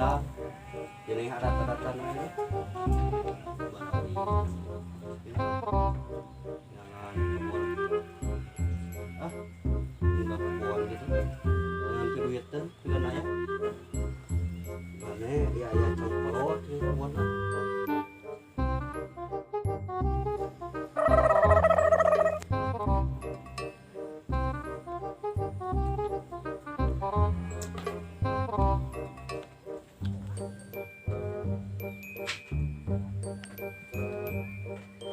Siang. Jadi rata-rata aja. Jangan kebun. Ah, enggak kebun gitu. Jangan piduiteun dengan aya. Mana ya aya congkolot di kebun ah.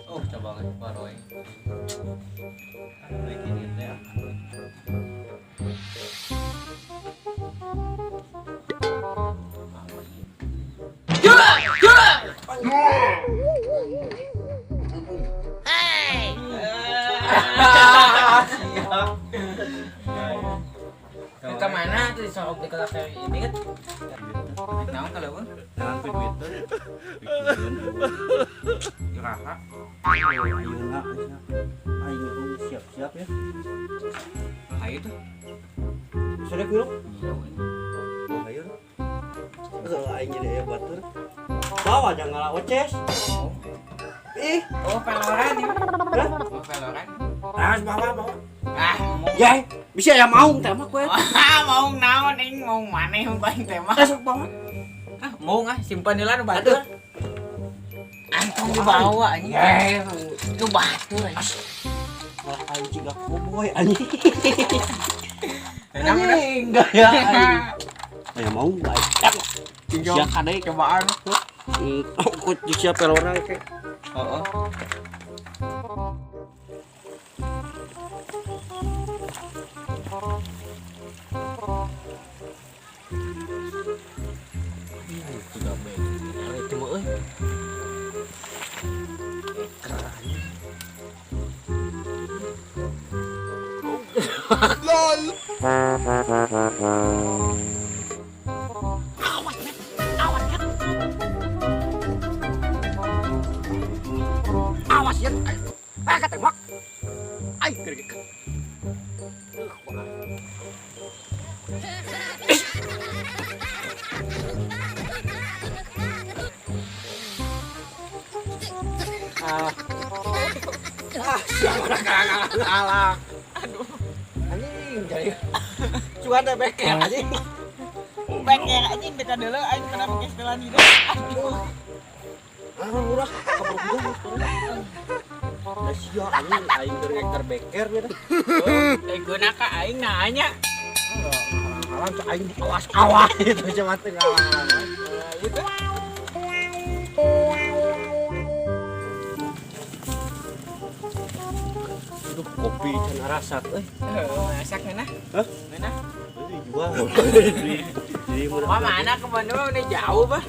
Oh, coba lagi Pak Roy. Bikin itu ya. Ke mana tuh disorok di kelas kayak ini kan? Naon kalau pun? Jangan piduiteun. Bikin. Iraha. Ayeuna aing itu siap-siap ya. Ayo tuh. Bisa deh kulo. Oh, ayo. Kalau aing jadi aya batur. Bawa jangan ngalah oces. Ih, Oh, peloran ya. Hah? Oh, peloran. Ah, bawa bawa. Ah, mau. Ya, bisa ya maung teh mah kowe. Wah, mau naon aing mau maneh mau aing teh mah. Masuk bawa. Ah, mau ah simpan heula nu batur. Antong dibawa anjing. Ya, Nu batur anjing. malah aing jiga koboy anjing. Anjing. Anjing gaya aing. Aya maung aing. Sia kade Cobaan. Kok sia peloran ke. Heeh. Tiga beg. Itu mah euy. Awas ya. Ah, ketembak. Ai, gerek. Ah. Ah, siapa alang. Aduh. Anjing jadi. Cuman teh beker anjing. Beker anjing dekat dulu aing pernah pakai setelan hidup. Aduh. Ah, murah kabur hujan. Da sia anjing aing keur ngekter beker gitu. Eh guna ka aing nanya. Halang cek aing awas-awas itu cuma teh ngalang-alang. Itu. Aduh, kopi can rasak euy. Heeh, masak ngeunah. Hah? Ngeunah. Dijual. Di Wah, mana ke Bandung udah jauh, bah.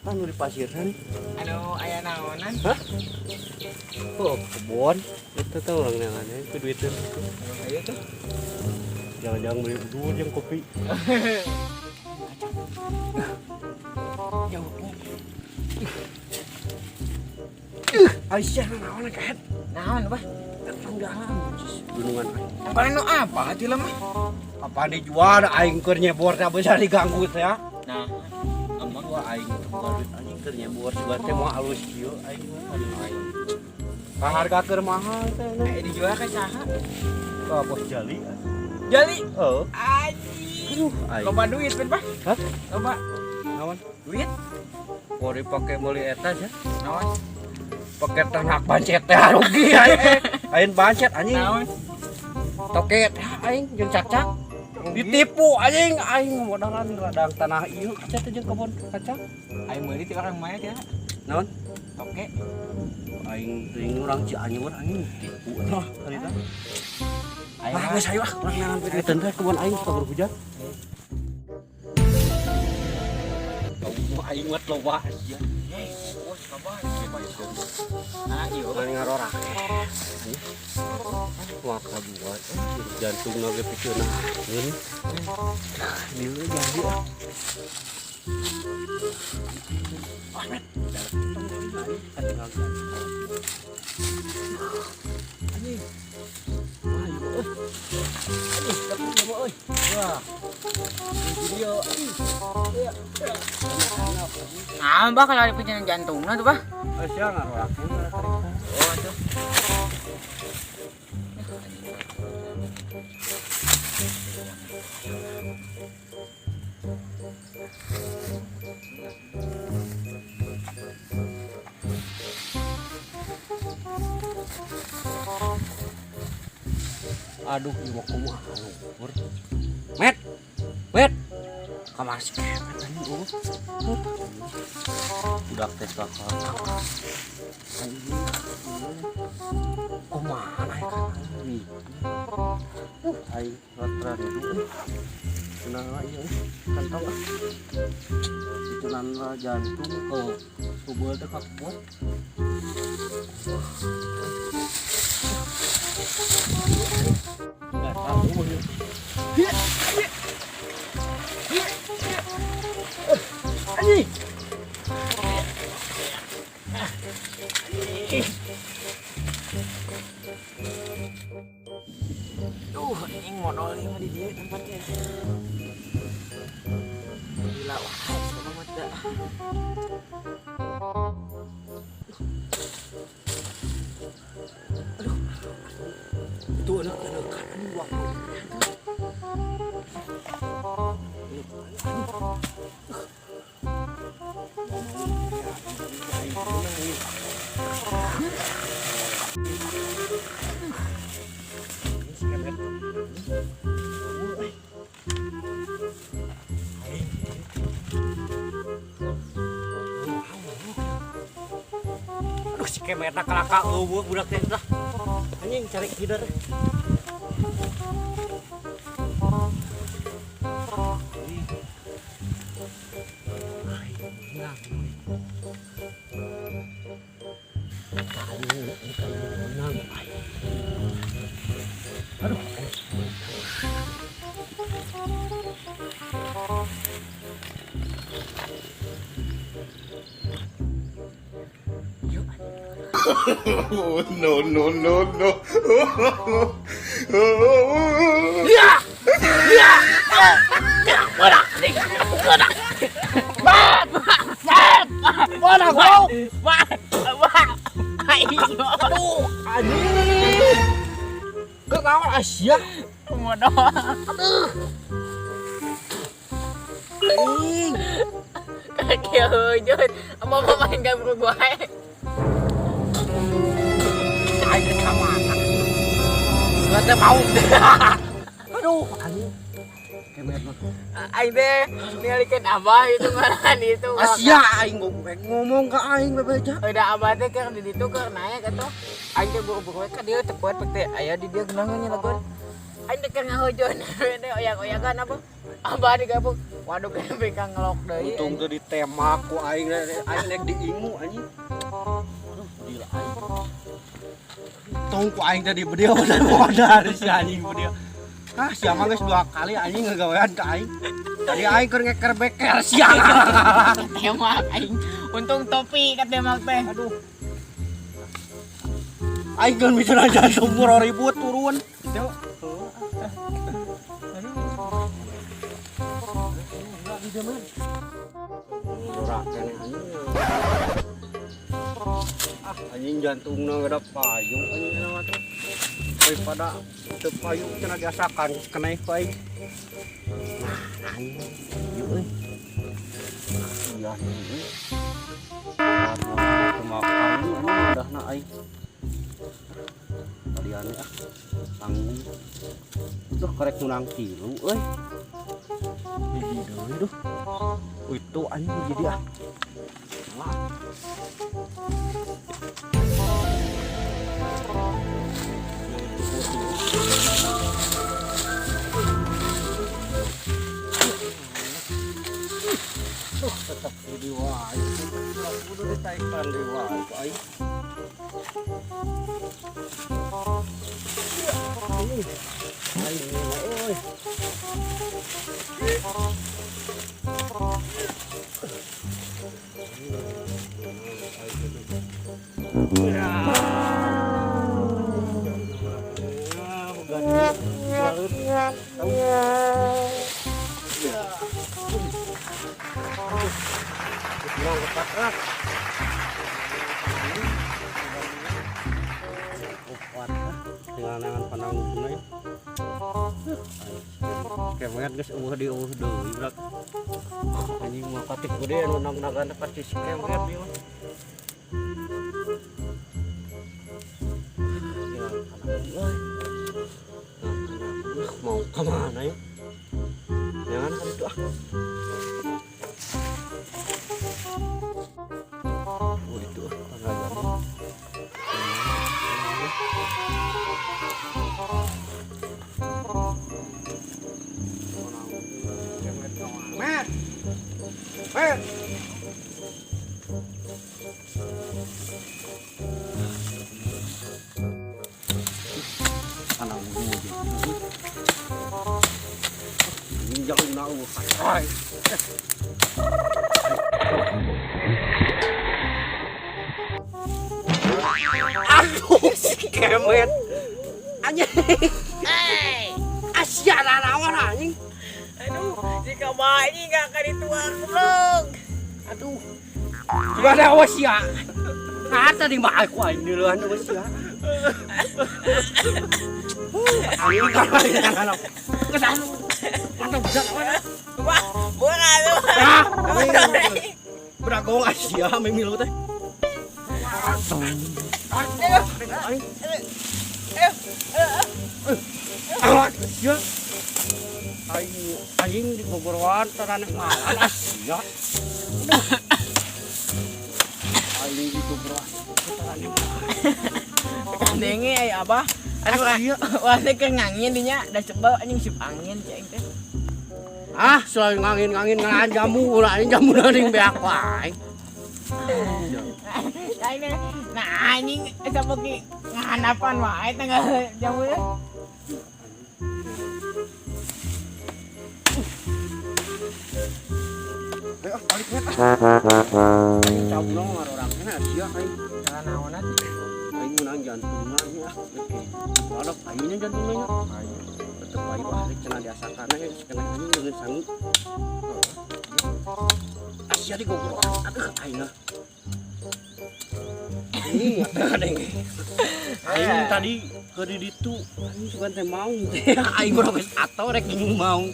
Kan di pasiran. Anu aya naonan. Hah? Oh, kebon. Itu tahu orang nangannya itu duitnya. Ayo tuh. Jangan-jangan beli dulu yang kopi. Jauh. Aisyah naon kahet. Naon, bah? Tong jalan. Gunungan aing. Paling nu apa hati lemah? Apa dijual aing keur nyebor teh bisa diganggu teh ya. Nah, Emang gua aing teu boga duit anjing keur nyebor sugan teh moal alus kieu aing mah aduh aing. Ka harga keur mahal teh. eh dijual ka saha? Ka bos Jali. Jali. Heeh. Anjing. Aduh aing. Loba duit, Ben, bah. Hah? Loba Naon? duit? Mau dipake meuli eta sia. Naon? Pakai ternak bancet teh rugi aing. Aing bancet anjing. Naon? Toke teh aing jeung cacak. Ditipu anjing aing modalan ladang tanah ieu kaca teh jeung kebon kacang. Aing meuli ti orang mana teh? Naon? Toke. Aing teuing urang Cianjur anjing tipu lah harita. Aing Ah, geus ayo ah, urang neangan duiteun teh kebon aing suka berhujan. Kau aing mah loba sia. Ah, iya. Paling ngarorak. Wah, kabuat. Jantung ge piceuna. Ini. Dieu jadi ah. Ah, met. Anjing. Wah, ieu euy. Anjing, tapi ieu mah euy. Wah. Di dieu. Iya. Nah, bah kalau ada penyakit jantungna tuh, bah. Sia ngarorakeun karek. Oh, tuh. Aduh, ieu mah kumaha luhur. Met. Met. Kamar si Kemet anjing eueuh. Budak teh kakak. Anjing. Kumaha aya ka anjing. Aing ratra ridu euy. Kunaon ieu euy? Kantong ah. Itunan jantung ke subul teh kakuat. Enggak tahu ieu. Anjing. Duh, anjing modal ieu mah di dieu tempatnya. Gila wah, sama mah teu. Aduh. Itu anak-anak anjing waktu. Aduh, si Kemet kalaka eueuh budak teh lah. Anjing cari hider. Aduh. Oh, no, no, no, no. Mana gua? Wah, wah. Aduh, anjing. Ke kawan Asia. Modal. Anjing. Kaki heujeun. Mau main gabru gua. Aing ke mana? Gua teh mau. Aduh, anjing. Kemet mah. Aing teh ningalikeun abah itu ngaran itu. Asia aing ngomong ke aing bebeja. Udah abah teh keur di ditu keur naik atuh. Aing teh buru-buru ka dieu teu kuat teh aya di dieu geunangan nya lagon. Aing teh keur ngahujeun teh oyak-oyakan apa. Abah digabung. Waduh kewe ka ngelok deui. Untung teu ditembak ku aing aing nek diingu anjing. Aduh, gila aing. Tong ku aing tadi bedieu modal si anjing bedieu. Ah, siapa geus dua kali anjing ngagawean ka aing. Tadi aing keur ngeker beker siang. Tembak aing. Untung topi katembak teh. Aduh. Aing kan bisa jantung ribut turun. Itu. Ah, anjing jantungna gede payung anjing mah tuh. Daripada teu payung cenah diasakan kena ku aing. Nah, anjing ieu euy. Iya anjing. Makan anjing udahna aing. Kalian ah tanggung. Duh karek menang tilu euy. Hiji deui duh. Itu anjing jadi ah. Wah. Duh, tetap jadi wae. Kudu ditaikan deui wae ku aing. Aing euy. Neangan pananggungna ya. Kemet geus eueuh di eueuh deui brak. Anjing mah katik gede anu nag-nagan pasti si kemet ieu mah. Mau kemana ya? Jangan kan itu ah. Oh itu ah, tangganya. Met, met. Anak muda. Jangan nak ai. Aduh, si kemet. Anjing. Asia nanaon anjing. Aduh, jika bayi nggak akan dituang goblok. Aduh. Gimana awas ya? Nah, tadi mah aku aing duluan awas ya. Aing kan. Kesana. Mantap bisa Wah, bukan lu. Ah, beragong Asia memilu teh. Aing. Aing anjing di Bogoroan taraneh malan Asia. Aing di Bogoroan taraneh malan. Denge ai abah. Aduh, wah teh keur ngangin dinya, da sebab anjing siap angin cai teh. Ah, selalu ngangin-ngangin ngalaan jamu, ulah anjing jamu deing beak wae. Nah anjing eta beuki ngahanapan wae tanggal jamu teh. Ayo balik net ah. Anjing cablong ngarorakna sia aing. Salah naon atuh? Aing meunang jantungna nya ah. Waduh, aingnya jantungna nya. Tetep aing wah rek cenah diasakanna ya geus kena anjing deungeun sangu. Asia di gogoroan. Aduh aing ah. Ini deng. Aing tadi ke di ditu anjing sugan teh mau. Aing mah geus atau rek mau.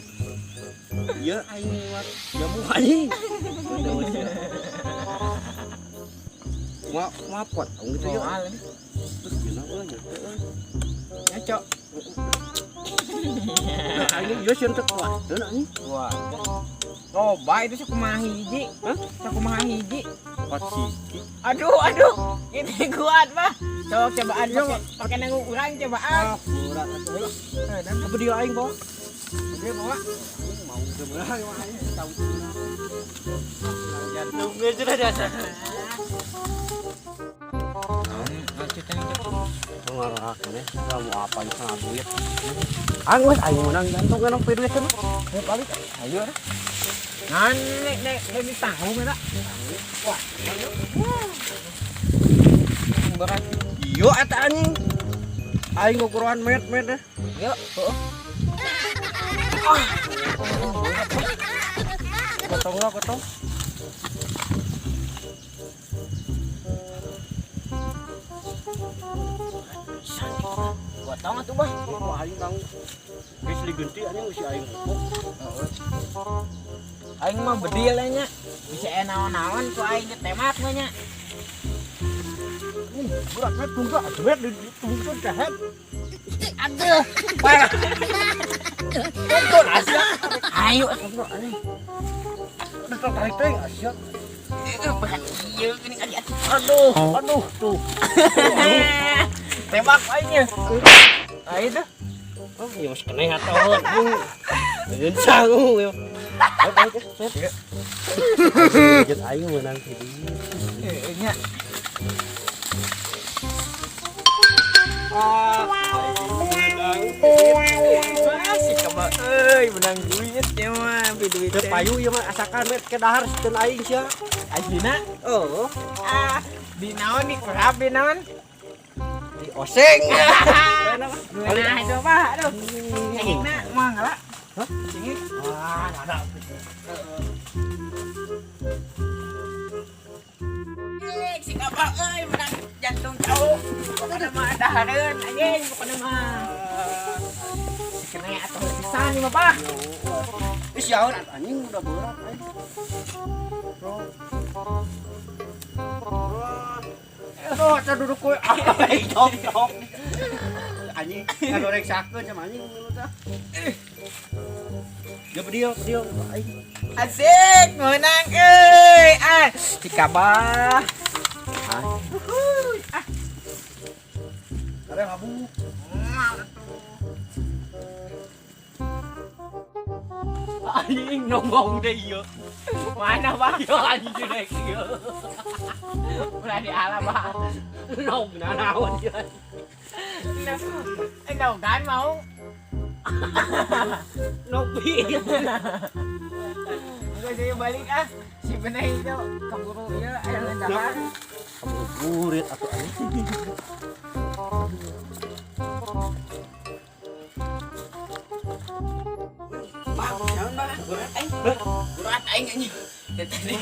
Iya aing mah jamu anjing. Mau potong gitu ya. Terus gina euy nya teh euy. Nyocok. Nah, aing ieu sieun teu kuateun anjing. Wah. Loba itu sakumaha hiji. Hah? Sakumaha hiji. Kociki. Aduh, aduh. Ini kuat, Bah. Sok cobaan pakai nanggung urang cobaan. Ah, berat atuh lah. Eh, dan Apa dia aing bawa? dia bawa Mau sebelah aing tahu. jantung geus sudah biasa. Mau apa sama duit. Anggus aing menang jantung kan duit kan. Ayo balik. Ayo. Nah, nek nek nek tahu eta. Wah. Berat. Yo eta anjing. Aing ngukuran met-met deh. Yo, heeh. Potong lah, potong. Potong atuh, Bah. Ku aing kang geus digenti anjing si aing mupuk. Aing mah bedil nya. Bisa aya naon-naon ku aing temak mah nya. Berat met tunggu duit di tunggu tehet. Aduh. Parah. Tonton Asia. Ayo. Udah tarik teh Asia. Berat ieu geuning adi atuh. Aduh, aduh tuh. Tembak aingnya. Ayo tuh. Oh, ya masih kena atuh. Dengan sangu ya. Ayo balik ya, set. Jeung aing meunang ti dieu. Nya. Ah, Asik ka euy menang duit ya mah duit. Teu payu ieu mah asakan met ke dahar sieun aing sia. Aslina Oh, ah di naon di kerap di naon? di oseng. Nah itu apa? Aduh. Cengikna mah ngala. Hah? Cengik. Wah, ada. Si kapal euy menang jantung jauh. Pokoknya mah ada. Dahareun anjing pokona mah. Si kena atuh pisan ieu mah, Bah. Ih, siaun anjing udah berat aing. Bro. Oh, eta duduk we. Aing jok jok. Anjing ngadoreksakeun sama anjing lu tah. Ya bedieu, bedieu aing. Asik, menang euy. Ah, si Kabah. Uhuy. Ah, Ada ngabuk. Anjing nongong deh iya. Mana, Bah? Ya anjing jelek iya. Ulah di ala, Bah. Nong nanaon ya. Eh, kan mau. Nopi. Enggak saya balik ah. Si Benai itu keburu ieu aya dahar. Kabuburit atuh anjing. Bah, naon, Bah? Berat aing. Berat aing anjing. Dari tadi.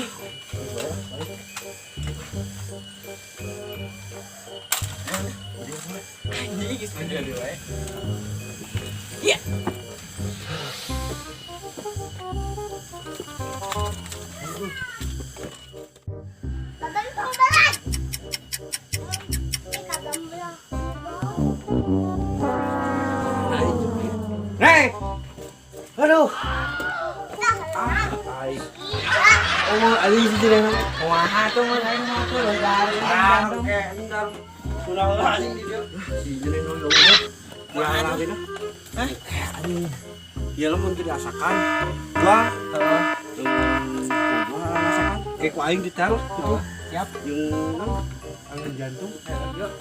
Anjing geus bener wae. Iya. Hei. Aduh. Aing. Oh, anjing si jelek. Wah, tuh mun aing mah tuh legar. Ah, oke, entar. Sudah anjing di dia. Si jelek nu eueuh. Ya lagi dah. Hah? Anjing. Ya lamun teu diasakan. Dua, Heeh. kumaha asakan? Kayak ku aing ditaruh gitu. Siap. Jeung naon? Angin jantung. Yuk.